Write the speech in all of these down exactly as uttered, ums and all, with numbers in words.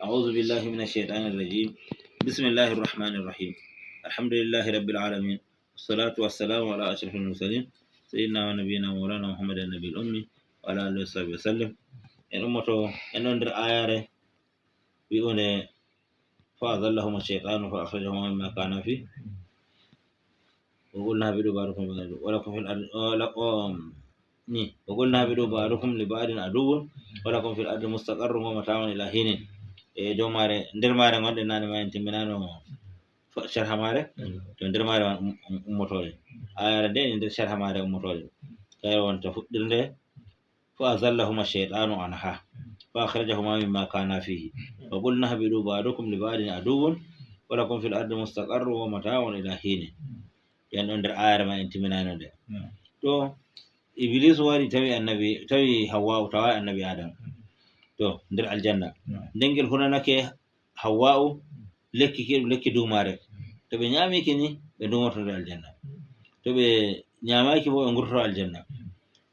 أعوذ بالله من الشيطان الرجيم. بسم الله الرحمن الرحيم. الحمد لله رب العالمين. والصلاة والسلام على أشرف المرسلين سيدنا ونبينا مولانا محمد النبي الأمي وعلى آله وصحبه وسلم. En ummoto en ɗon nder aayaare wi'unde فأزلهما الشيطان فأخرجهما مما كانا فيه وقلنا اهبطوا بعضكم لبعض عدو ولكم في الأرض ولكم ni وقلنا اهبطوا بعضكم لبعض عدو ولكم في الأرض مستقر ومتاع إلى حين. E dow maare, nder maare ngonɗen naane ma en timminaano sharha maare. To nder maare wan ummotoɗen. Aayaare nde nder sharha maare ummotoɗen. Kayre wonta fuɗɗirnde فأزلهما الشيطان عنها فأخرجهما مما كانا فيه وقلنا اهبطوا بعضكم لبعض عدو ولكم في الأرض مستقر ومتاع إلى حين. Yan ɗon nder aayaare ma en timminaano nde. To Ibliisu wari tawi annabi, tawi Hawwa'u tawa annabi Adam. To nder aljanna. Nden ngel hunanake Hawwa'u lekki ki ɗum lekki duumaare. To ɓe nyaami ki ni ɓe duumoto nder aljanna. To ɓe nyaamaaki bo ɓe ngurtoto aljanna.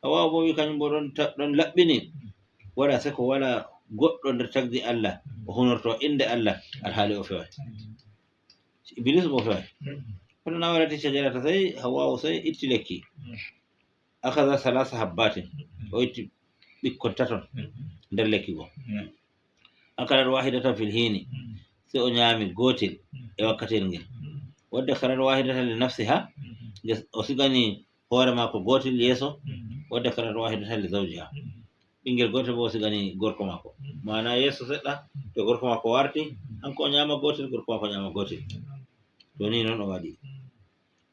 Hawwa'u bo wi kanyum bo ɗon ɗon laɓɓini. Wala seko wala goɗɗo nder tagdi Allah o hunorto innde Allah alhaali o feway. Ibliisu bo feway. Kono na warati shajarata sey Hawwa'u sey itti lekki. Akaza salasa habbatin o itti ɓikkon taton nder lekki go. Akalat wahidatan fil hiini sey o nyaami gootel e wakkatiyel ngel. Wadda akalat wahidatan li nafsiha o sigani hoore maako gootel yeeso. Wadda akalat wahidatan li zawjiha ɓinngel gootel bo o sigani gorko maako. Maana yeeso seɗɗa to gorko maako warti hanko o nyaama gootel gorko maako nyaama gootel. To ni noon o waɗi.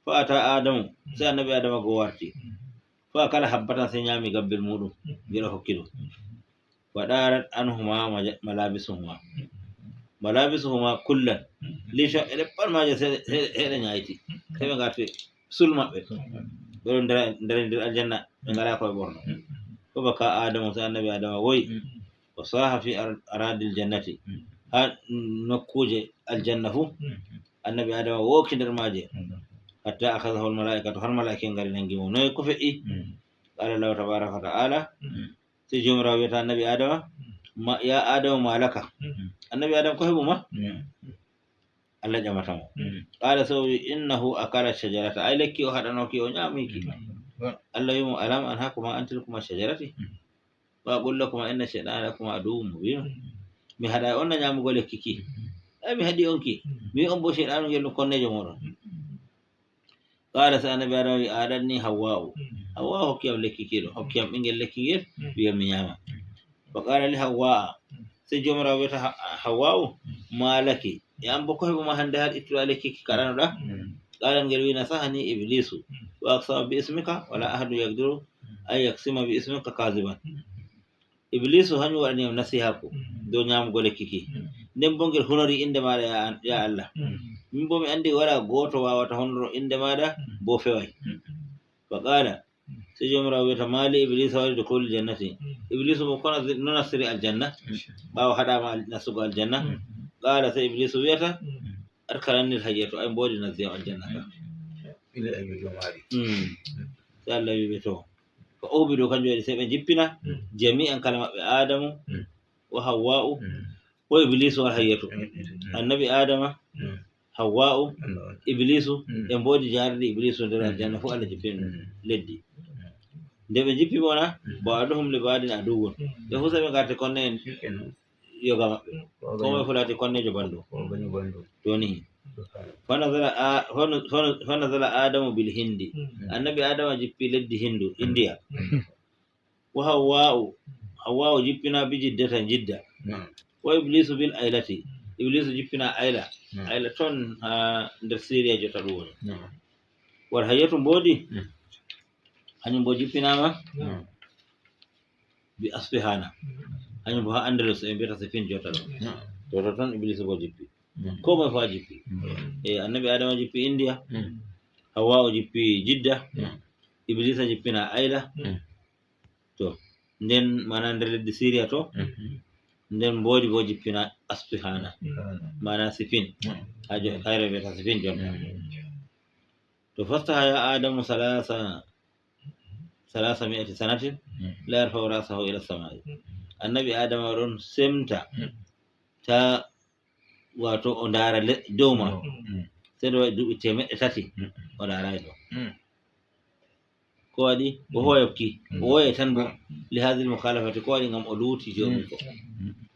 Fa ata Adamu sey annabi Adama go warti. Fa akala habbatan sey nyaami gabbel muuɗum ngel o hokki ɗum. Wa ɗarat anhuma malabisuhuma. Malabisuhuma kullan. Limce maɓɓe ɗe pat maaje sey ɗe nyayti. Sey ɓe ngarti sul maɓɓe. Ɓe ɗon nder aljanna ɓe ngalaa ko ɓe ɓorno. Fa baka Adamu sey annabi Adama woyi. O saha fi aradil jannati. Haa nokkuuje aljanna fuu. Annabi Adama wooki nder maaje. Hatta akhadhahu al malaikatu har malaa'ika'en ngari nangi mo. Noy ko fe'i? Qala Allahu tabaraka wa ta'ala. Sey Joomiraawo wi'ata annabi Adama. Ya Adamu ma laka. Annabi Adama ko heɓu ma? Allah ƴamata mo. Qala sey o wi innahu akala shajarata ay lekki o haɗanooki o nyaamiki. Allah wi mo alam anhakuma an tilkuma shajarati. Wa aqulu lakuma inna shaytana lakuma aduwwun mubin. Mi haɗaay on na nyaamugo lekki ki. Ay mi haɗi on ki. Mi wi on bo shaytanu ngel ɗum konneejo mooɗon. Qala sey annabi Adama wi a haɗanni Hawwa'u. Hawwa'u hokki yam lekki ki ɗo hokki yam ɓinngel lekki ngel wi yam mi nyaama. Fa qala li Hawwa'a sey Joomiraawo wi'ata Hawwa'u ma laki. E an bo ko heɓu ma hannde har ittuɗa lekki ki kaɗanoɗa? Qalat ngel wi nasahani Ibliisu wa aqsama bi ismika wala ahadun yaqdiru an yaqsima bi ismika kaziban. Ibliisu hanyum waɗani yam nasihaaku dow nyaamugo lekki ki. Nden bo ngel hunori innde maaɗa ya Allah. Min bo mi anndi walaa gooto waawata honoro innde maaɗa bo feway. Fa qala sey Joomiraawo wi'ata ma li Ibliisa wa li dukhulil jannati. Ibliisu bo ko no nastiri aljanna ɓaawo haɗaama nastugo aljanna. Qala sey Ibliisu wi'ata adkhalannil hayyatu ay mboodi nasti yam aljanna ka. Sey Allah wi ɓe to fa uhbitu kanjum waɗi sey ɓe njippina jami'an kala maɓɓe Adamu wa Hawwa'u wa Ibliisu wal hayyatu. Annabi Adama Hawwa'u Ibliisu ɓe mboodi jaardi Ibliisu nder aljanna fuu Allah jippini ɗum leddi. Nde ɓe njippi bona ba'duhum li ba'din aduwwun ɓe fuu sey ɓe ngarti konne'en. Yoga maɓɓe ko moye fuu laati konneejo banndum. To ni fanazala adamu bil hindi. Annabi Adama jippi leddi Hindu Indiya. Wa Hawwa'u Hawwa'u jippina bi Jiddata Jidda. Wa Ibliisu bil Aylati Ibliisu jippina Ayla. Ayla ton haa nder Siriya jotta ɗum woni. Wal hayyatu mboodi hanyum bo jippinaama bi Asfihana. Hanyum bo haa Andalus en mbiyata Sifin jotta ɗo. To ton Ibliisu bo jippi. Ko moye fuu jippi. E annabi Adama jippi Indiya. Hawwa'u jippi Jidda. Ibliisa jippina Ayla. To nden mana nder leddi Siriya to nden mboodi bo jippina Asfihana mana Sifin. Haa jooni kayre mbiyata Sifin jooni. To fastahaya Adamu salasa salasa mi'ati sanatin la yarfa'u ra'sahu ila samai. Annabi Adama ɗon semta ta wato o ndaara le- dow ma. Sey nde waɗi duuɓi teemeɗɗe tati o ndaaraay ɗo. Ko waɗi? O hooyokki, o wooye tan bo. Li hadhihi mukhalafati, ko waɗi? Ngam o luuti joomi ko.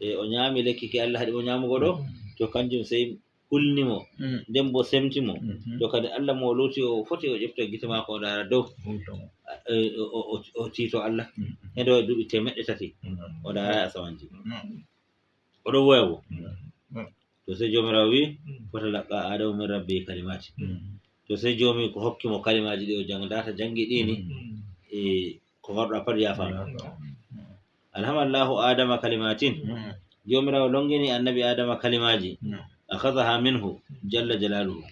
E o ñaami lekki ki Allah haɗi mo ñaamugo ɗo, to kanjum sey hulni mo, nden bo semti mo. To kadi Allah mo o luuti, o foti o ƴefta gite maako o ndaara dow. E, o, o, o, o tiito Allah. Sey nde waɗi duuɓi teemeɗɗe tati o ndaaraay asamanji. O ɗon woya bo. To sey Joomiraawo wi'i, "Fatalaqqa Aadamu min rabbihi kalimatin." To sey Joomi ko hokki mo kalimaaji ɗi o jang-, laata jangi ɗi ni, e, ko ngarɗa pat yaafama. "Alhamallahu Aadama kalimatin." Joomiraawo longini Annabi Aadama kalimaaji. "Akhadhaha minhu jalla jalaaluhu."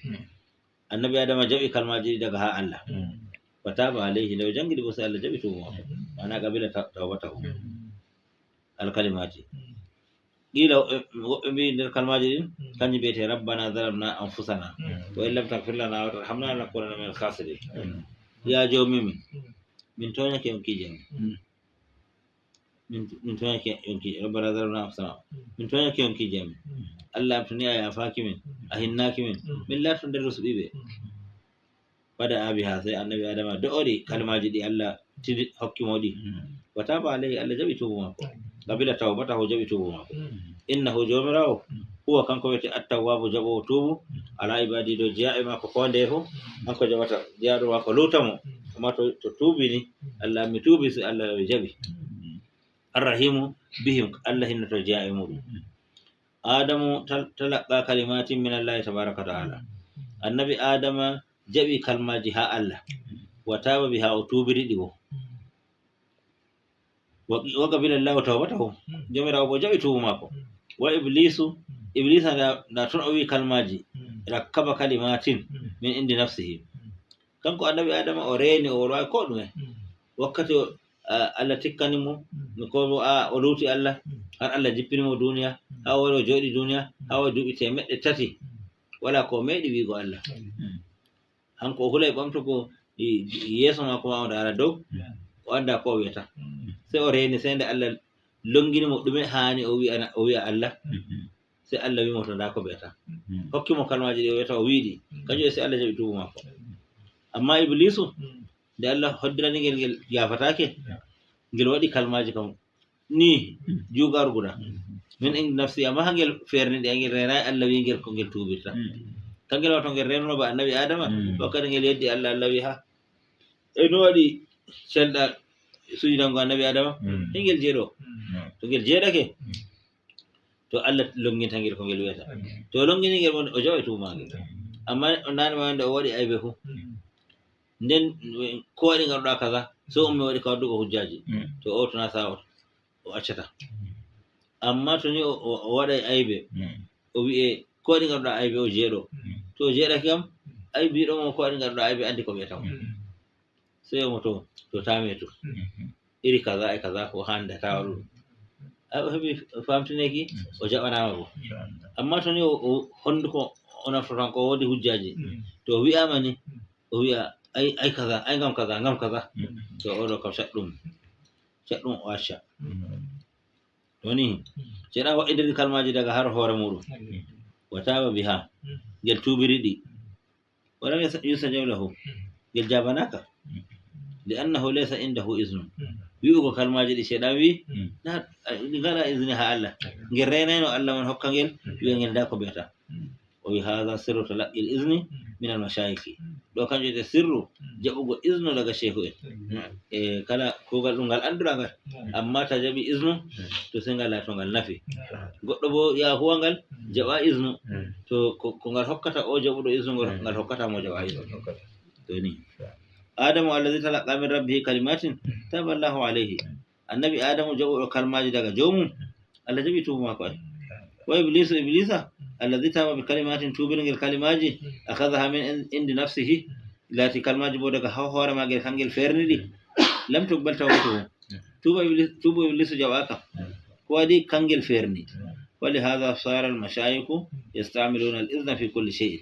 Annabi Aadama jaɓi kalmaaji ɗi daga haa Allah. "Wa taaba alayhi." Nde o jangi ɗi bo sey Allah jaɓi tuuba maako. Maana qabila ta-, tawbatahu. Alkalimati. Qila, woɓɓe, woɓɓe mbi'i nder kalmaaji ɗin, kanji mbiyete, "Rabbana zalamna anfusana, wa in lam taghfir lana wa tarhamna lanakunanna minal khasirin." Ya Joomi min, min tooñake yonkiiji amin. Min, min tooñake yonkiiji, "Rabbana zalamna anfusana." Min tooñake yonkiiji amin. Allah am, to ni a yaafaaki min, a hinnaaki min, min laatoto nder rusuɓiiɓe. Bada abiha, sey Annabi Aadama do'ori kalmaaji ɗi Allah tini hokki mo ɗi. Wa taaba alayhi, Allah jaɓi tuubu maako. Qabila tawbatahu, jaɓi tuubu maako. Innahu, Joomiraawo, huwa, kanko wiyete At-Tawwaabu, jaɓoowo tuubu, ala ibaadi, dow jiyaaɓe maako koo ndeye fuu. Kanko jaɓata jiyaaɗo maako, luuta mo. Amma to, to tuubi ni, Allah, mi tuubi, sey Allah jaɓi. Ar-Rahimu bihim, Allah hinnoto jiyaaɓe muuɗum. Aadamu tal-, talaqqa kalimatin min Allahi tabaraka wa ta'ala. Annabi Aadama jaɓi kalmaaji haa Allah. Wa taaba biha, o tuubiri ɗi bo. Wa, wa qabila Allahu tawbatahu. Joomiraawo bo jaɓi tuubu maako. Wa Ibliisu, Ibliisa nda, nda ton o wi'i kalmaaji. Rakkaba kalimatin min indi nafsihi. Kanko Annabi Aadama o reeni, o wolwaay koo ɗume. Wakkati o, a, Allah tikkani mo, ko bo, a, o luuti Allah, har Allah jippini mo duniya, haa o wari o jooɗi duniya, haa o duuɓi teemeɗɗe tati. Walaa ko o meeɗi wi'ugo Allah. Hanko o hulay ɓamtugo i, i yeeso maako ma o ndaara dow, o anndaa ko o wi'ata. Sey o reeni, sey nde Allah longini mo ɗume haani o wi'ana, o wi'a Allah. Sey Allah wi'i mo, "To, ndaa ko mbi'ata." Hokki mo kalmaaji ɗi o wi'ata, o wi'i ɗi. Kanjum e sey Allah jaɓi tuubu maako. Amma Ibliisu, nde Allah hoddirani ngel, ngel yaafataake, ngel waɗi kalmaaji kam ni juugar guda. Min indi nafsi, amma haa ngel feerni ɗi, ngel reenaay Allah wi'i ngel ko ngel tuubirta. Kangel wato ngel reenuno ba Annabi Aadama, wakkati ngel yeddi Allah, Allah wi'i, "Ha, e no waɗi celɗa sujidango Annabi Aadama?" Hingel jeeɗo. To ngel jeeɗake, to Allah longinta ngel ko ngel wi'ata. To o longini ngel, o jaɓay tuubu maagel. Amma o nani ma nde o waɗi aybe fuu. Nden ko waɗi ngaɗuɗa kaza? So ummi waɗi ka waddugo hujjaaji. To o tona sa'a o, o accata. Amma to ni o, o, o waɗay aybe, o wi'e, "Ko waɗi ngaɗuɗa aybe?" O jeeɗo. To o jeeɗake kam, ay biiɗo mo, "Ko waɗi ngaɗuɗa aybe?" Andi ko wi'ata mo. Sey o mo to, to tame to. Iri kaza e kaza ko hande ta waɗu ɗum. Ay o heɓi famtineki, o jaɓanaama bo. Amma to ni o, o honduko o naftoto tan ko o woodi hujjaaji. To o wi'aama ni, o wi'a, "Ay, ay kaza, ay ngam kaza, ngam kaza." To oɗo kam caɗɗum. Caɗɗum o acca. To ni, Ceyɗan waɗindiri kalmaaji daga har hoore muuɗum. Wa taaba biha. Ngel tuubiri ɗi. Wa lam yas-, yustajab lahu. Ngel jaabanaaka. Li annahu laysa indahu iznun. Wi'ugo kalmaaji ɗi Ceyɗan wi'i, na, ɗi ngalaa izini haa Allah. Ngel reenayno Allah man hokka ngel, wi'a ngel ndaa ko mbi'ata. O wi'i, "Haadha sirru talaqqil izni minal mashayikhi." Ɗo kanjum wiyete sirru jaɓugo iznu daga shehu en. E kala kuugal ɗum ngal annduɗaa ngal. Amma ta jaɓi iznu, to sey ngal laato ngal nafi. Goɗɗo bo yaha huwa ngal, jaɓa iznu. To ko, ko ngal hokkata o jaɓuɗo iznu, ngal, ngal hokkata mo jaɓa iznu. To ni. Adamu alladhi talaqqa min rabbihi kalimatin taba Allahu alayhi. Annabi Adamu jaɓuɗo kalmaaji daga joomum, Allah jaɓi tuubu maako ay. Wa Iblisu, Iblisa, alladhi taba bi kalimatin, tuubirngel kalimaaji, akhadhaha min in-, indi nafsihi, laati kalmaaji bo daga ho-, hoore maagel, kangel feerni ɗi. Lam tuqbal tawbatuhu. Tuuba Iblis-, tuubu Iblisu jaɓaaka. Ko waɗi kangel feerni. Wa li hadha sara al mashayikhu yastamiluna al izna fi kulli shay'in.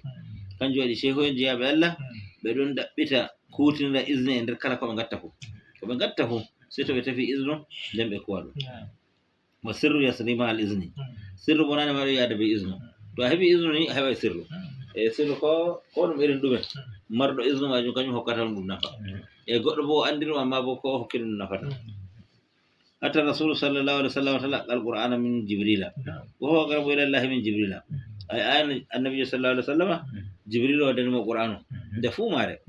Kanjum waɗi shehu en jeyaaɓe Allah, ɓe ɗon ɗaɓɓita kuutinira izne e nder kala ko ɓe ngatta fu. Ko ɓe ngatta fu, sey to ɓe tefi iznu, nden ɓe kuwa ɗum. Wa sirru yasri ma al izni. Sirru bonani ma ɗo yaada be iznu. To a heɓi iznu ni a heɓa sirru. E sirru ko ko ɗum irin ɗume. Marɗo iznu majum kañum hokkata ɗum ɗum nafa. E goɗɗo bo o andiri ɗum amma bo ko o hokki ɗum nafata. Hatta rasulu sallallahu alaihi wasallam talaqa al qur'ana min jibrila. Wa huwa aqrabu ila allahi min jibrila. Ay ay annabi sallallahu alaihi wasallam jibril o dani mo qur'anu. Nde fu mare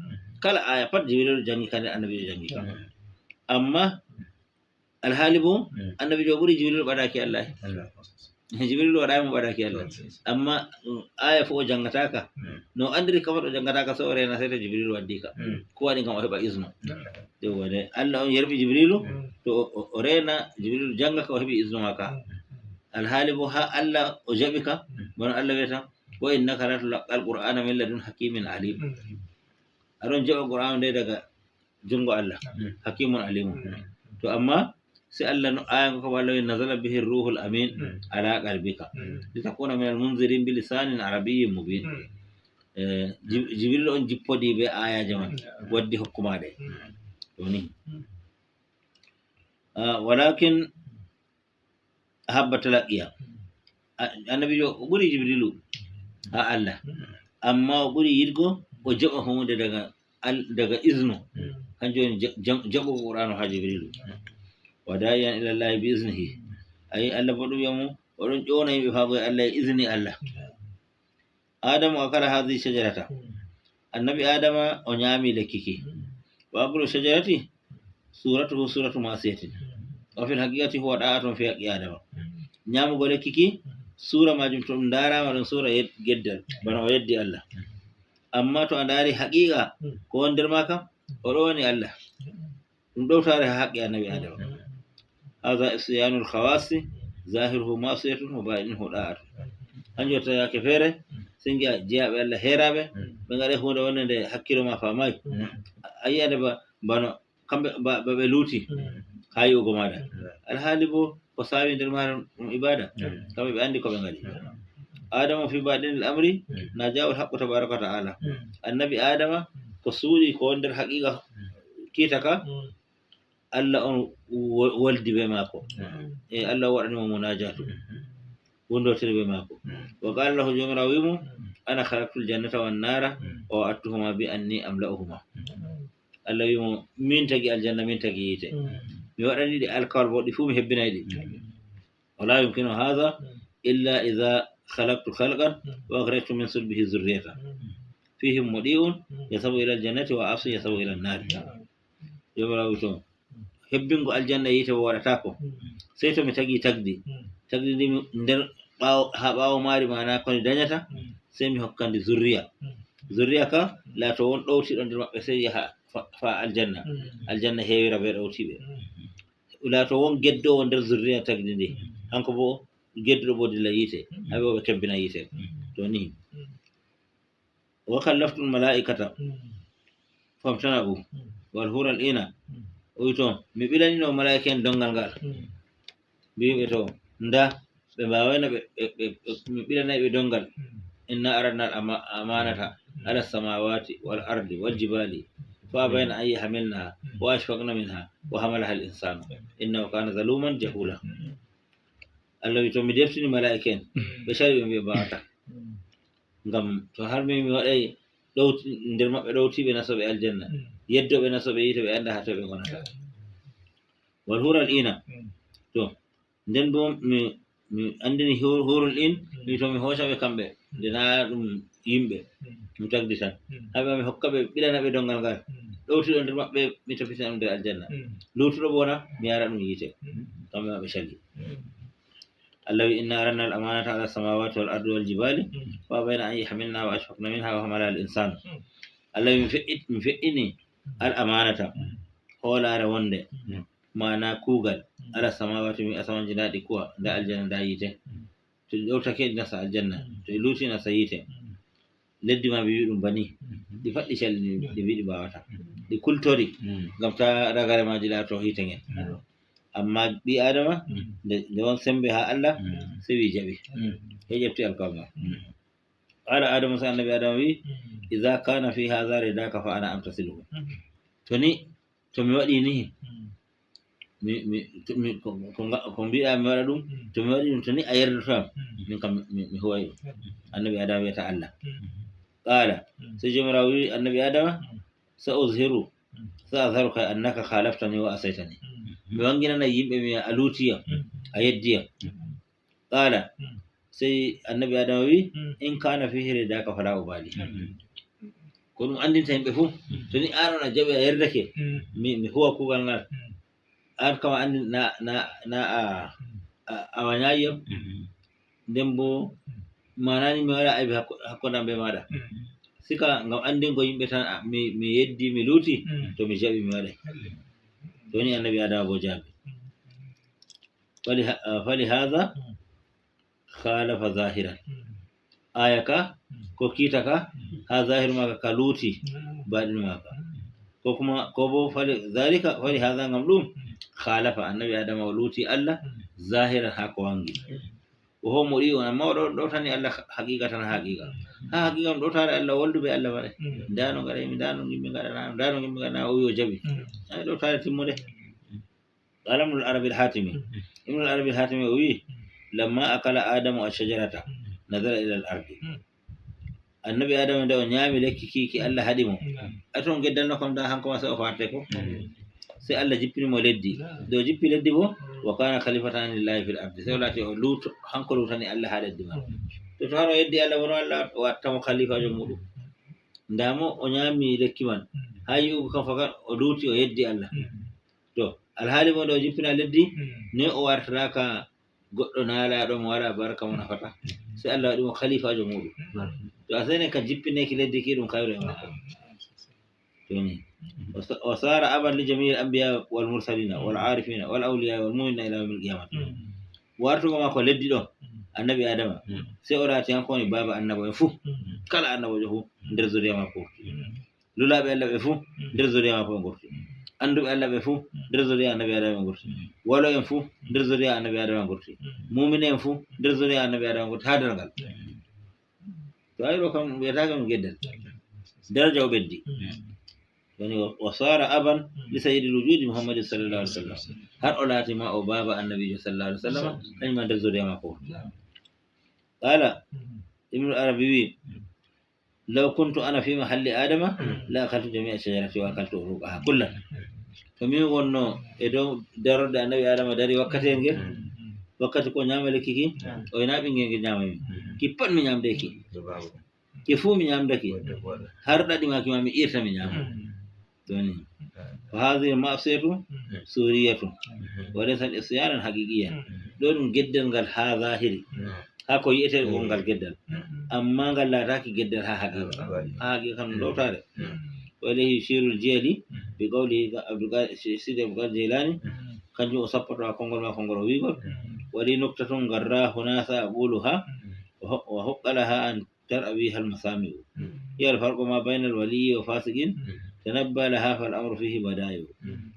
kala aya pat jibril jangi kan annabi jangi kan. Amma alhaali bo annabijo ɓuri jibril ɓadaki allah. Jibril waɗayi mo ɓadaki allah. Amma aya fo o jangataka no andiri kafat o jangataka so o rena sey to jibril waddika. Ko waɗi ngam o heɓa isno. Yewwa de allah on yerɓi jibrilu to o rena jibril jangaka o heɓi isno maka. Alhaali bo ha allah o jaɓi ka bono allah wiyata wa innaka latulaqqa alqur'ana min ladun hakimin alim. Aɗon jaɓa qur'anu nde daga jungo allah. Hakimun alimun. To amma si allah no aya ngo kam allah wi nazala bihi ruhul amin ala qalbika litakuna min almunzirin bilisanin arabiyyin mubin. Jibril on jippodi be ayaje man waddi hokkumaɗe. Woni walakin habba talaqqiya. Annabijo o ɓuri jibrilu ha allah amma o ɓuri yiɗgo o jaɓa hunde daga daga iznu. Kanjum woni jaɓugo qur'anu ha jibrilu. Wa da'iyan ila llahi bi iznihi. Ayi allah bo ɗum wiya mo oɗon ƴowna yimɓe faago e allah e izini allah. Adamu akala hadhihi shajarata. Annabi adama o ñaami lekki ki. Wa aklu shajarati suratuhu suratu masiyatin. Wa fil haqiqati huwa da'atun fi haqqi adama. Ñaamugo lekki ki sura majum to ɗum ndarama ɗon sura geddal bana o yeddi allah. Amma to a ndari haqiqa ko won nder maka o ɗowani allah. Ɗum ɗowtare ha haqqi annabi adama. Hadha isyanul khawasi zahiruhu masiyatun wa batinuhu da'atun. Hanjo ta yake fere singa jiyaɓe allah heraɓe ɓe ngaɗa hunde wonde nde hakkilo ma famai. A yiyande ba bano kamɓe ba ɓe luuti ha yi'ugo maɗa. Alhaali bo ko sawi nder maɗa ɗum ibada. Kamɓe ɓe andi ko ɓe ngaɗi. Adamu fi baɗinil amri najahu alhaqqu tabaraka wa ta'ala. Annabi adama ko suuɗi ko won nder haqiqa kiita ka. Allah on woldi be maako. E Allah on waɗani mo munajatu wondotiri be maako. Wa qala lahu jomirawo wimo ana khalaqtul jannata wan nara wa wa'adtuhuma bi anni amla'uhuma. Allah wimo min tagi aljanna min tagi yiite. Mi waɗani ɗi alkawal bo ɗi fu mi hebbinay ɗi. Wala yumkinu hadha illa idha khalaqtu khalqan wa akhrajtu min sulbihi zurriyatan fihim mudi'un yasabu ila aljannati wa asin yasabu ila annari. Jomirawo to hebbingo aljanna yiite wo waɗatako sey to mi tagi tagdi. Tagdi ndi nder ɓawo ha ɓawo mari mana koni dañata sey mi hokkandi zurriya. Zurriya ka laato won ɗowtiɗo nder maɓɓe sey yaha fa aljanna. Aljanna hewira be ɗowtiɓe. Laato won geddowo nder zurriya tagdi ndi hanko bo gedduɗo bo dilla yiite. Haɓe woɓe kebbina yiite. To ni wa kallaftul mala'ikata famtana'u wal hural ina. O wi to mi ɓilanino mala'ika en dongal ngal. Mbiɓe to nda ɓe mbawayno ɓe mi ɓilanay ɓe dongal. Inna aradna al amanata ala samawati wal ardi wal jibali fa abayna an yahmilnaha wa ashfaqna minha wa hamalaha al insanu innahu kana zaluman jahula. Allah wi to mi deftini mala'ika en ɓe cari ɓe mbiɓe mbawata. Ngam to har min mi waɗay ɗowti nder maɓɓe ɗowtiɓe nasoɓe aljanna yeddoɓe nasoɓe yiite ɓe anda ha to ɓe gonata. Wal hural ina to nden bo mi mi andini hurul in mi to mi hoocaɓe kamɓe nde na ɗum yimɓe mi tagdi tan. Haɓe mi hokkaɓe ɓilanaɓe dongal ngal ɗowtiɗo nder maɓɓe mi tapitina ɗum nder aljanna. Lutuɗo bona mi yara ɗum yiite kamɓe maɓe cali. Allah wi inna aranna al amanata ala samawati wal ardi wal jibali fa abayna an yahmilna wa ashfaqna minha wa hamala al insanu. Allah wi mi fe'it mi fe'ini al amanata hoolare wonde mana kugal ala samawati mi asamanji nda ɗi kuwa nda aljanna nda yiite. To ɗi ɗowtake ɗi nasa aljanna to ɗi luti nasa yiite. Leddi ma ɓe wi ɗum bani ɗi faɗɗi calli ɗi mbiɗi mbawata ɗi kultori ngam ta ragare maji laato hiite ngen. Amma ɓi adama nde won sembe ha allah sewi jaɓi. He ƴefti alkawal ngal. Qala adamu sa annabi adama wi iza kana fi hadha ridaka fa ana amtasiluhu. To ni to mi waɗi ni mi mi to- mi ko ko nga- ko mbiɗa mi waɗa ɗum, to mi waɗi ɗum to ni a yerdoto am. Min kam mi- mi huway ɗum. Annabi Adama wiyata Allah. Qala, so Joomiraawo wi Annabi Adama, sa uzhiru sa azharu kay annaka khalaftani wa asaytani. Mi wanginana yimɓe mi a luutiyam, a yeddiyam. Qala, sey Annabi Adama wi, in kana fihi ridaka fala ubali. Ko ɗum anndinta yimɓe fof. To ni an on a jaɓi a yerdake, mi mi huwa kuugal ngal. An kam a anndi na na na a a- a wañayi yam. Nden bo manani mi waɗa aybi hakko- hakkunde am be maɗa. Sika ngam anndingo yimɓe tan a- mi mi yeddi mi luuti, to mi jaɓi mi waɗay. To ni Annabi Adama bo jaabi. Fali ha- fali haza khalafa zahiran. Aya ka ko kiita ka ha zahiru maka ka luuti baɗin maka. Ko kuma ko bo fali zalika fali haza ngam ɗum khalafa Annabi Adama o luuti Allah zahiran ha ko wangi. O homo ɗi on amma oɗo ɗowtani Allah haqiqa tan haqiqa. Ha haqiqa on ɗowtare Allah woldu be Allah maɗa. Ndano ngaɗa mi ndano gimmi ngaɗana ndano gimmi ngaɗana o wi o jaɓi. Ay ɗowtare timmude. Qala Ibnul Arabi al-Hatimi. Ibnul Arabi al-Hatimi o wi, lamma akala Adamu ash-shajarata nadara ila al-ardi. Annabi Adama nde o ñaami lekki ki ki Allah haɗi mo. Ay ton geddalno kam da hanko ma se o farte ko. Se Allah jippini mo leddi. Nde o jippi leddi bo, wa kana khalifatan lillahi fil ardi. Se o laati o luuto hanko luutani Allah ha leddi ma. To to hano yeddi Allah wono Allah o watta mo khalifajo muɗum. Ndamo o ñaami lekki man. Ha yi'ugo kam fakat o luuti o yeddi Allah. To alhaali mo nde o jippina leddi, ne o wartata ka goɗɗo naalaɗo mo wala barka mo nafata. Se Allah waɗi mo khalifajo muɗum. To a sene ka jippineki leddi ki ɗum kayru e makko. Toni. Wa sara aban li jami'il anbiya wal mursalina wal arifina wal awliya wal mu'minina ila yawmil qiyamah. Wartugo makko leddi ɗon Annabi Adama, se o laati hanko woni baba annabo en fuu. Kala annabojo fuu nder zuriya makko. Lulaaɓe Allah ɓe fuu nder zuriya makko ɓe ngurti. Annduɓe Allah ɓe fuu nder zuriya Annabi Adama ɓe ngurti. Walo en fuu nder zuriya Annabi Adama ɓe ngurti. Mumine en fuu nder zuriya Annabi Adama ɓe ngurti haa darngal. To ayi ɗo kam wiyataake ɗum geddal. Daraja o ɓeddi. Woni o sara aban li sayyidil wujudi Muhammadin sallallahu alaihi wasallam. Har o laati ma o baaba Annabiijo sallallahu alaihi wasallam, kañum ma nder zuriya makko. Qala Ibnu Arabi wi, law kuntu ana fi mahalli Adama la akaltu jami'a shajarati wa akaltu uruqaha kullan. To min wonno e dow darorde Annabi Adama dari wakkati ngel, wakkati ko ñaama lekki ki, o ina ɓingel ngel ñaama mi. Ki pat mi ñamde ki. Ki fuu mi ñamde ki. Har ɗaɗi ma ki ma mi irta mi ñaama. Toni. Fa hadhihi ma'siyatu suriyatun. Wa laysa isyanan haqiqiyan. Ɗo ɗum geddal ngal ha zahiri. Ha ko yi'ete ɗum ngal geddal. Amma ngal laataaki geddal ha haqiqa. Ha haqiqa kam lowtaare. Wa ilayhi yushiru al-Jiyali bi qawlihi Abdul Qadir Sidi Abdul Qadir Jilani. Kanjum o sappoto ha konngol makko ngol o wi'gol. Wa li nuktatun garra hunasa aquluha. Wa huqqa laha an ترأويها المسامع. هي الفرق ما بين الولي وفاسق. تنبى لها فالأمر فيه بدائع.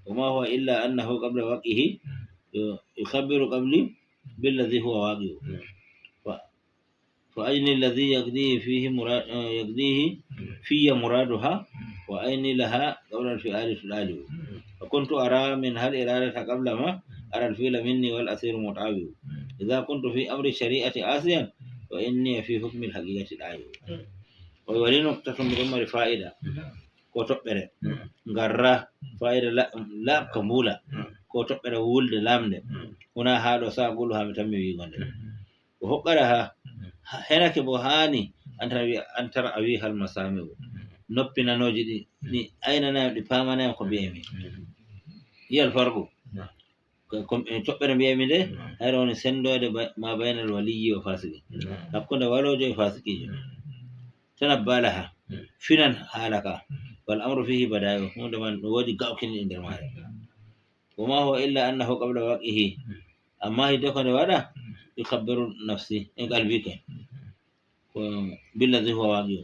وما هو إلا أنه قبل وقعه يخبر قبلي بالذي هو واقع. ف-، فأجني الذي يقضيه فيه مراد-، آه، يقضيه في مرادها، وأجني لها قبل الفعال تلالي. فكنت أرى منها الإرادة قبل ما أرى الفعل مني والأسير متعب. إذا كنت في أمر الشريعة عاصيا، وإني في حكم الحقيقة لاعب. O wi wali nokta to mbiɗon mari fa'ida. Ko toɓɓere. Ngarra fa'ida la-, laaɓka mbuula. Ko toɓɓere wulde lamnde. Huna haa ɗo sa gulu haa mi tammi wiigo nde. O hokkara ha, ha-, henake bo haani an tara wi-, an tara a wi hal masami'u. Noppi nanooji ɗi, ɗi aynanayam, ɗi paamanayam ko mbiyaymi. Yiyal farko. Ko, ko, e toɓɓere mbiyaymi nde, hayre woni senndoode ba-, ma baynal waliyyi wa fasiki. Hakkunde waloojo e fasikiijo. Tanabbalaha, finan haala ka. Wal amru fihi badayo, huunde man no woodi gawkini e nder maare. Wa ma huwa illa annahu qabla waqihi. Amma hidde ko nde waɗa, yukhabbiru nafsi, e qalbike. Ko billazi huwa waqi'u.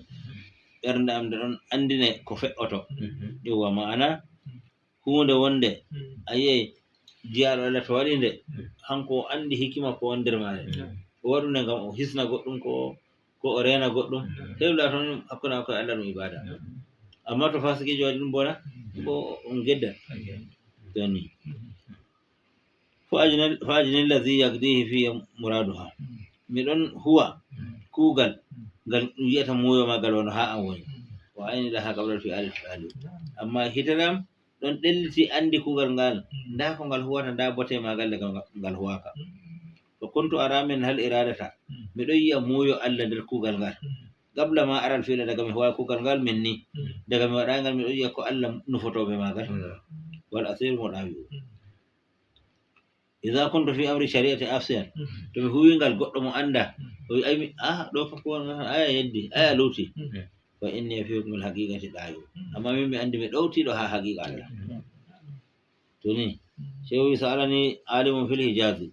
Ɓernde am nde ɗon anndine ko fe'oto. Yowwa, ma'ana huunde wonde, a yi'ay jiyaaɗo Allah to waɗi nde, hanko o anndi hikima ko won nder maare. O waɗu nde ngam o hisna goɗɗum ko, ko o reena goɗɗum. Sey ɗum laatono ɗum hakkunde makko e Allah ɗum ibaada. Amma to fasikiijo waɗi ɗum bona, ko on gedda. Joni. Fa ajnil, fa ajnil ladhi yaqdihi fi muraduha. Miɗon huwa kuugal ngal ɗum yi'ata muuyo maagal wano haa an woni. Wa ayni laha qabla fi alif alif. Amma hitere am ɗon ɗelliti anndi kuugal ngal, ndaa ko ngal huwata, ndaa bote maagal daga ngal huwaaka. Fa kuntu ara min hal iradata, miɗo yi'a muuyo Allah nder kuugal ngal. Qabla ma aral fi'la, daga mi huwa kuugal ngal min ni, daga mi waɗa ngal miɗo yi'a ko Allah nufotoo be maagal. Wal asiru mo ɗawi o. Idha kuntu fi amri shari'ati asiyan, to mi huwi ngal goɗɗo mo annda, o wi'a, "Ay, mi, ah, ɗo ka ko won, aya yeddi, aya luuti." Fa inni fi hukmil haqiqati ɗawi. Amma min mi anndi mi ɗowtiiɗo haa haqiqa Allah. To ni, Shehu wi sa'alani alimun fil Hijazi.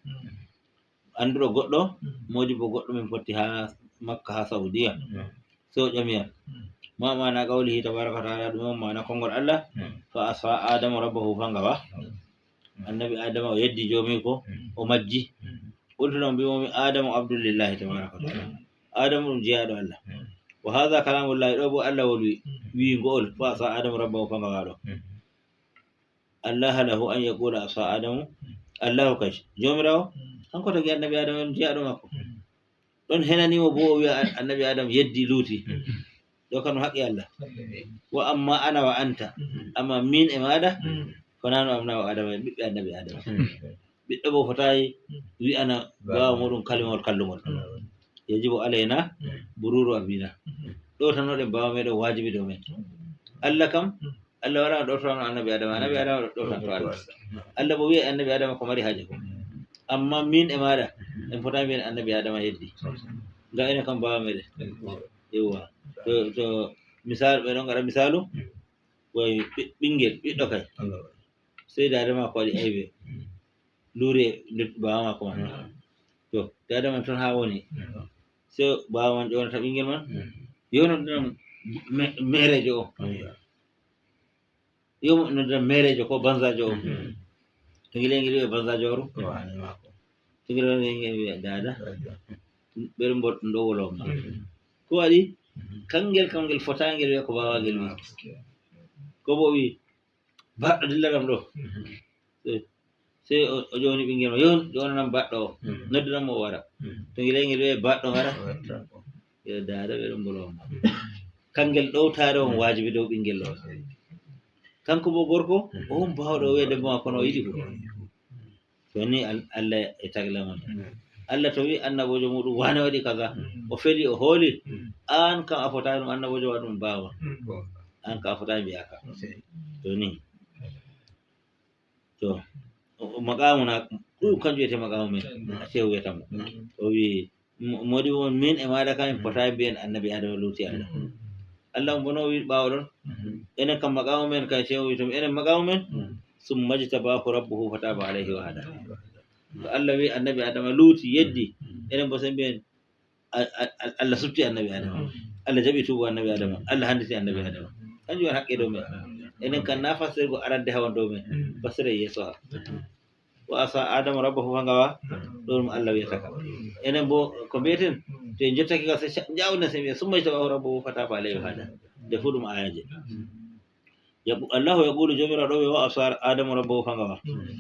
Annduɗo goɗɗo, modibo goɗɗo min potti haa Makka, haa Saudiya. So ƴami yam, ma maana qawlihi tabaraka wa ta'ala, ɗume on maana konngol Allah, "Fa asa Adamu rabbahu fa gawa." Annabi Adama o yeddi joomiiko, o majji. Qultu lahum, mbi'umi, "Adamu abdullahi tabaraka wa ta'ala." Adamu ɗum jeyaaɗo Allah. Wa hadha kalamullahi, ɗo bo Allah wolwi, wi ngo'ol, "Fa asa Adamu rabbahu fa gawa" ɗo. Allah lahu an yaqula asa Adamu. Allahu kay, joomiraawo, kanko tagi annabi Adama on jeyaaɗo makko. Ɗon henanimo bo o wi'a an-, annabi Adama yeddi luuti. Ɗo kan haqqi Allah. Wa amma ana wa anta. Amma min e maaɗa, ko nano am na o Adama, en ɓiɓɓe annabi Adama. Ɓiɗɗo bo fotayi wi'ana baaba muɗum kalimawol kallungol. Yajibu alayna bururu abina. Ɗowtanoɗen baaba meɗen wajibi dow men. Allah kam, Allah wala ɗowtano annabi Adama, annabi Adama ɗowtanto Allah. Allah bo wi'a annabi Adama ko mari haaje ko. Amma min e maaɗa, en fotayi mbi'en annabi Adama yeddi. Ngam enen kam baaba meɗen. Yewwa. To, to misal, ɓe ɗon ngaɗa misalu, way ɓi-, ɓingel, ɓiɗɗo kay. Sey daada maako waɗi aybe. Luuri e nde-, baaba maako man. To, daada man ton haa woni. Sey baaba man ƴownata ɓingel man. Yo noddiran me-, meereejo o. Yo noddiran meereejo ko banzaajo o. To ngel yahi ngel wi'a banzaajo oru. To ngel wari ngel wi'a daada. Ɓeɗo mbo-, ndo wolo ma. Ko waɗi? Kangel kam ngel fotaa ngel wi'a ko baaba ngel wi'i. Ko bo o wi'i, "Baɗɗo dilla ɗam ɗo." Sey, sey o, o ƴowni ɓingel ma, "Yo, ƴownanam baɗɗo o. Noddiran mo o wara." To ngel yahi ngel wi'a, "Baɗɗo ngara." Yo daada ɓeɗo mbolo ma. Kangel ɗowtaare on wajibi dow ɓingel ɗo. Kanko bo gorko, o on baawɗo o wi'a debbo maako no o yiɗi ko. To ni Al-, Allah e tagla man. Allah to wi annabojo muɗum wane waɗi kaza, o feli, o hooli, an kam a fotayi ɗum annabojo waɗum baaba. An kam a fotayi mbi'aka. To ni. To, o, o maqamu na, ɗum kanjum wiyete maqamu men, a Shehu wiyata mo. O wi, mo-, modi won min e maaɗa kam en potayi mbi'en annabi Adama luuti Allah. Allah on bono o wi ɓaawo ɗon. Enen kam maqamu men kay Shehu wi to enen maqamu men, summa jtabahu rabbuhu fataba alayhi wa hada. To Allah wi annabi Adama luuti, yeddi, enen bo sey mbi'en, a-, a-, a-, Allah suɓti annabi Adama. Allah jaɓi tuubu annabi Adama. Allah handiti annabi Adama. Kanjum woni haqqe dow men. Enen kan na fasirgo arande hawan dow men. Fasira yeeso ha. Wa asa Adama rabbahu fa gawa. Ɗo ɗum Allah wiyata ka. Enen bo ko mbiyeten, to en jottake ka sey ca-, jawden sey mbiya, "Summa jtabahu rabbuhu fataba alayhi wa hada." Nde fu ɗum ayaje. Yaqu-, Allahu yaqulu, joomiraaɗo ɗo wiya, "Wa asa Adamu rabbahu fa gawa."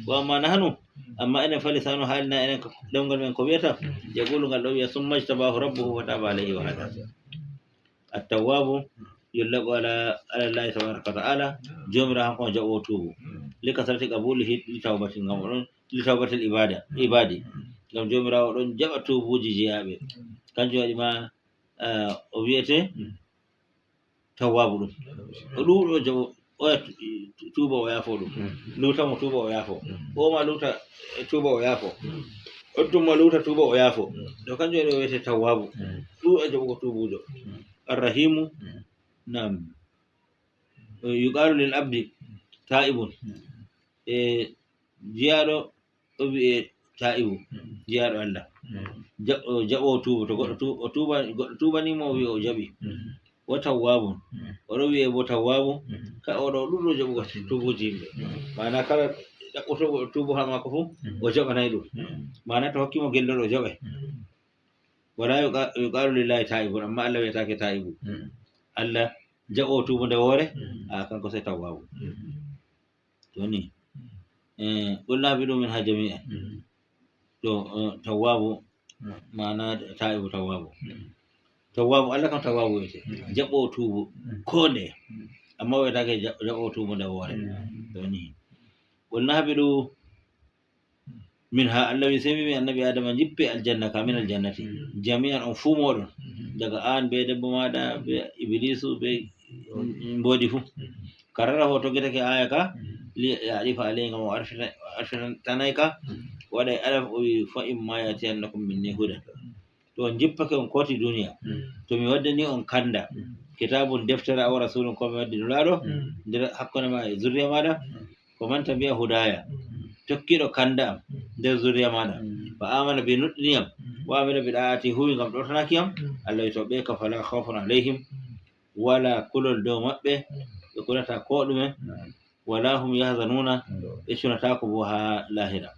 Wa amma nahnu, amma enen fa lisanu haalina enen ko ɗemngal men ko wiyata, yaqulu ngal ɗo wiya, "Summa jtabahu rabbuhu fataba alayhi wa hada." At-tawwabu yutlaqu ala, ala Allahi tabaraka wa ta'ala, joomiraaɗo hanko on jaɓoowo tuubu. Li kasrati qabulihi li tawbatin, ngam oɗon, li tawbatil ibada, ibadi. Ngam joomiraaɗo ɗon jaɓa tuubuuji jeyaaɓe. Kanjum waɗi ma, ah, o wiyete, tawwaabu ɗum. O ɗuuɗo jaɓo, oya tu-, tu-, tuuba o yaafo ɗum. Luuta mo tuuba o yaafo. O ma luuta, eh, tuuba o yaafo. O tumma luuta tuuba o yaafo. Ɗo kanjum waɗi o wiyete tawwaabu. Ɗuuɗo jaɓugo tuubuujo. Arrahimu, nam. Eh, yuqalu lil abdi taa'ibun. E jiyaaɗo o wi'e taa'ibu, jiyaaɗo Allah. Ja-, o jaɓoowo tuubu, to goɗɗo tu-, o tuuba-, goɗɗo tuubanimo, o wi'a o jaɓi. Wa tawwaabun, oɗo wi'e bo tawwaabu, ka oɗo ɗuɗɗo jaɓugo tuubuuji yimɓe. Maana kala ɗaɓɓotooɗo tuubu haa maako fu, o jaɓanay ɗum. Maana to hokkimo gellol, o jaɓay. Wala yuqa-, yuqaalu lillahi taa'ibun, amma Allah wi'ataake taa'ibu. Allah jaɓoowo tuubu nde woore, a, kanko sey tawwaabu. To ni. Eh, qulna habitu minha jami'an. To, eh, tawwabu, maana ta'ibu tawwabu. Tawwabu, Allah kam tawwabu wiyete. Jaɓɓoowo tuubu. Ko nde. Amma wiyetake ja-, jaɓɓoowo tuubu nde woore. To ni. Qulna habitu minha, Allah wi, sey mi wi annabi Adama, njippe aljanna ka, min aljannati. Jami'an, on fuu mooɗon. Daga an be debbo maaɗa, be Iblisu, be mboodi fuu. Karrarahu, o toggitake aya ka, li ya'rifa alayhi, ngam o arfita-, arfitanay ka, waɗay adaf, o wi, "Fa imma ya'tiyannakum minni hudan." To on njippake, on kooti duniya, to mi waddani on kanda, kitabun, deftere, aw rasulun, ko mi waddi nulaaɗo, nder hakkunde ma e zurriya maaɗa, ko man tabi'a hudaya, tokkiɗo kanda am nder zurriya maaɗa, fa amana bi, nuɗɗini am, wa amila bi da'ati, huwi ngam ɗotanaki am, Allah wi, to ɓe ka, fala khawfun alayhim, wala kulol dow maɓɓe, ɓe kulata ko ɗume, wala hum yahzanuna, ɓe cunataako bo ha lahira.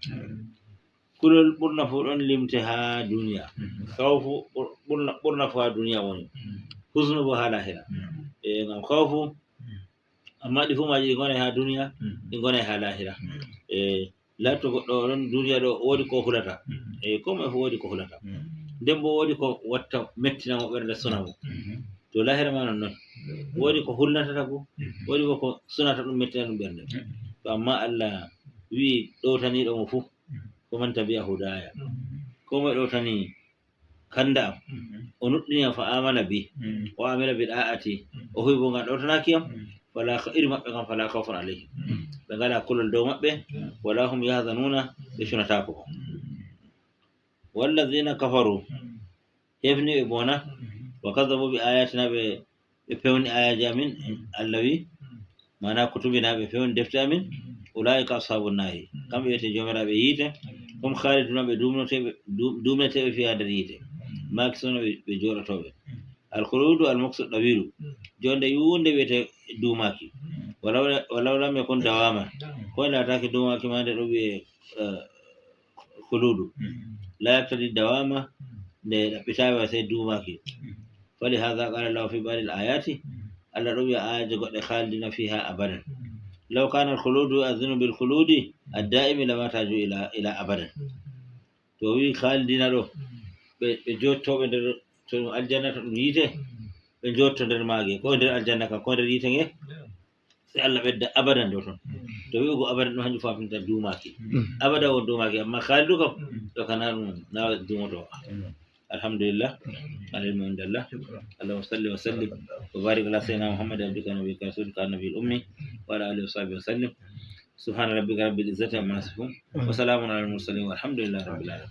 Kulol ɓurna fu ɗon limte ha duniya. Khawfu ɓur-, ɓurna, ɓurna fu ha duniya woni. Huznu bo ha lahira. E, ngam khawfu, amma ɗi fu maaji ɗi ngonay ha duniya, ɗi ngonay ha lahira. E, lato goɗɗo ɗon duniya ɗo, woodi ko hulata. E, ko moye fu woodi ko hulata. Nden bo woodi ko watta mettina mo ɓernde, sona mo. To lahira ma non non. Woodi ko hulnatata bo, woodi bo ko sunata ɗum, mettina ɗum ɓernde. To amma Allah wi ɗowtaniɗo mo fu, ko man tabi'a hudaya. Ko moye ɗowtani kanda am, o nuɗɗini am, fa amana bi, o amila bi da'ati, o huwi bo ngam ɗowtanaki am, fala kha-, iri maɓɓe kam, fala khawfun alayhim. Ɓe ngala kulol dow maɓɓe, wala hum yahzanuna, ɓe cunataako bo. Wallazina kafaru, hefni ɓe bona, wa kadzabu bi ayatina, ɓe, ɓe pewni ayaji amin, Allah wi, mana kutubi na, ɓe pewni defte amin, ulaika ashabun nari, kamɓe wiyete jomiraɓe yiite, hum khaliduna, ɓe dumnoteɓe, du-, dumneteɓe fiha nder yiite, makisuna, ɓe, ɓe joɗotoɓe. Al khuludu al muksu dawilu, jonde yunde wiyete dumaki. Walaw, walaw lam yakun dawama, ko lataki dumaki ma nde ɗo wiye, eh, khuludu. La yaqtadi dawama, nde ɗaɓɓitawa sey dumaki. Fali hadha qala Allahu fi ba'dil ayati, Allah ɗo wiya ayaji goɗɗe, khalidina fiha abadan. Law kana al khuludu yu'adhdhinu bil khuludi ad da'imi lama taju ila, ila abadan. To o wi khalidina ɗo, ɓe, ɓe jottoɓe nder, to ɗum aljanna, to ɗum yiite, ɓe jotto nder maage, ko nder aljanna kam, ko nder yiite nge, sey Allah ɓedda abadan ɗo ton. To wi'ugo abadan ɗum, hanjum faminta duumaki. Abadan won duumaki, amma khalidu kam, ɗo kana ɗum na duumoto. Alhamdulillah. Al ilmu indallah. Allahumma salli wa sallim wa barik ala sayyidina Muhammad abdika wa nabiyyika rasulika an-nabiyil ummi wa ala alihi wa sahbihi wa sallim. Subhana rabbika rabbil izzati amma yasifun. Wa salamun ala al mursalin walhamdulillahi rabbil alamin.